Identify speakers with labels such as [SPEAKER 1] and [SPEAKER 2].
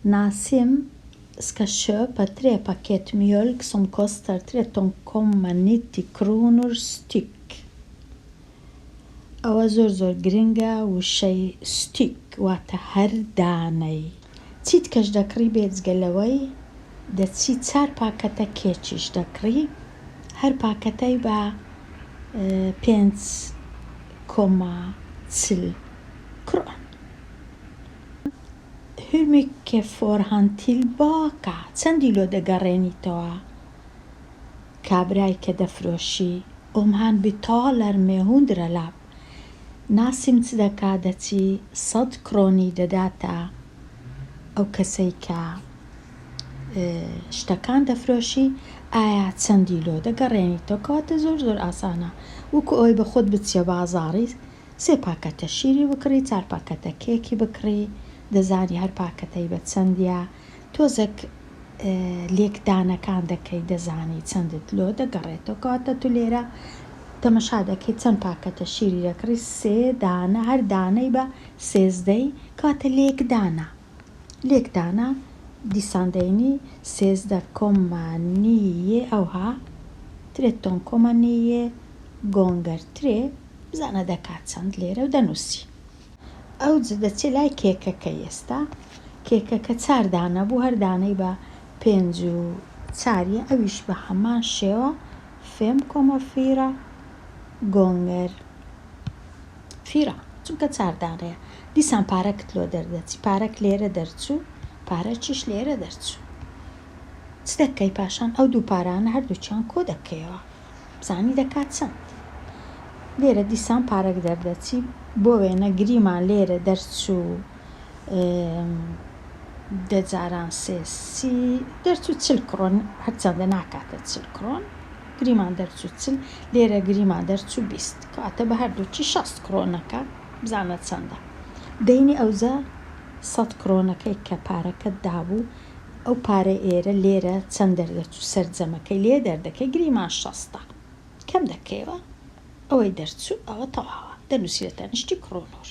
[SPEAKER 1] ناسیم ska köpa tre paket mjölk som kostar 13,90 kronor styck. ئەوە زۆر زۆر گرنگە وشەی styck واتە هەر دانەی. چیت کەش دەکڕی بێجگە لەوەی دەچی چار پاکەتە کێکیش دەکڕی هەر پاکەتەی بە 5,40 کرۆن. Hur mycket får han tillbaka چەندی لۆ دەگەڕێنیتەوە کابرای کە دەفرۆشی om han betalar med hundralapp ناسیم چ دەکا دەچی سەت کرۆنی دەداتە ئەو کەسەی کە شتەکان دەفرۆشی ئایا چەندی لۆ دەگەڕێنیتەوە کەواتە زۆر زۆر ئاسانە وەکو ئەوەی بە خۆت بچیە بازاڕی سێ پاکەتە شیری بکڕی چار پاکەتە کێکی بکڕی دەزانی هەر پاکەتەی بە چەندە تۆزێک لێکدانەکان دەکەی دەزانی چەندت لۆ دەگەڕێتەوە کەواتە تو لێرە تەمەشا دەکەی چەند پاکەتە شیری دەکڕی سێ دانە هەر دانەی بە سێزدەی کەواتە لێکدانە لێکدانە دیسان دەینی 13 komma nio ئەوها tretton komma nio gånger tre بزانە دەکات چەند لێرە و دەنووسی. ئەوجە دەچێ لای کێکەکەی ئێستا کێکەکە چار دانە بوو هەر دانەی بە پێنج و چاریە ئەویش بە هەمان شێوە fem komma fyra gånger fyra چونکە چار دانەیە دیسان پارەکت لۆ دەردەچی پارەک لێرە دەرچوو پارەکیش لێرە دەرچوو چ دەکەی پاشان ئەو دوو پارانە هەردووکیان کۆ دەکەیەوە بزانی دەکات چەند لێرە دیسان پارەک دەردەچی بۆ وێنە گریمان لێرە دەرچوو دە جاران سێ سی دەرچوو 40 کرۆن هەرچەندە ناکاتە 40 کرۆن گریمان دەرچوو 40 لێرە گریمان دەرچوو 20 کەواتە بە هەردووکی 60 کرۆنەکە بزانە چەندە دەینی ئەوجە 100 کرۆنەکەی کە پارەکەت دابوو ئەو پارە ئێرە لێرە چەند دەردەچوو سەرجەمەکەی لێ دەردەکەی گریمان شەستە کەم دەکەیەوە ئەوەی دەرچوو ئەوە تەواوە دەنووسی لە تەنیشتی kronor.